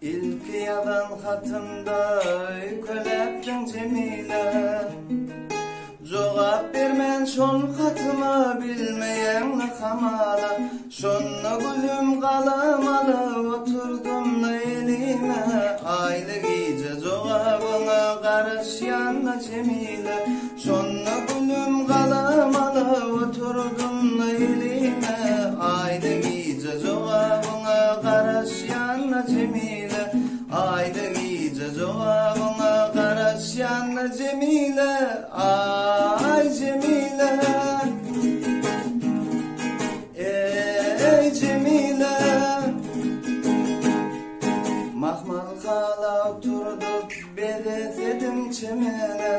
Ilki ýazan hatymda öýkeläpdiň Jemile. Jogap bermän şol hatyma bilmeýäňmi hamala. Şonda gülüm galam alyp oturdym-da elime. Aýly gije jogabyňa garaşýan-da Jemile. Şonda gülüm galam alyp oturdym-da elime. Aýly gije jogabyňa garaşýan-da Jemile. Aýly gije jogabyňa garaşýan-da Jemile. Aý Jemile. Eý Jemile. Mahmal hala oturdyp bezesedim çemene.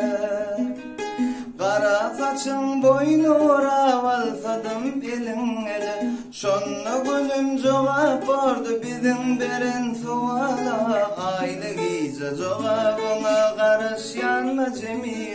Gara saçyň boýun orap alsadym eliň ele. Şonda gülüm jogap bordy biziň beren sowala. Aýly gije jogabyňa garaşýan-da Jemile.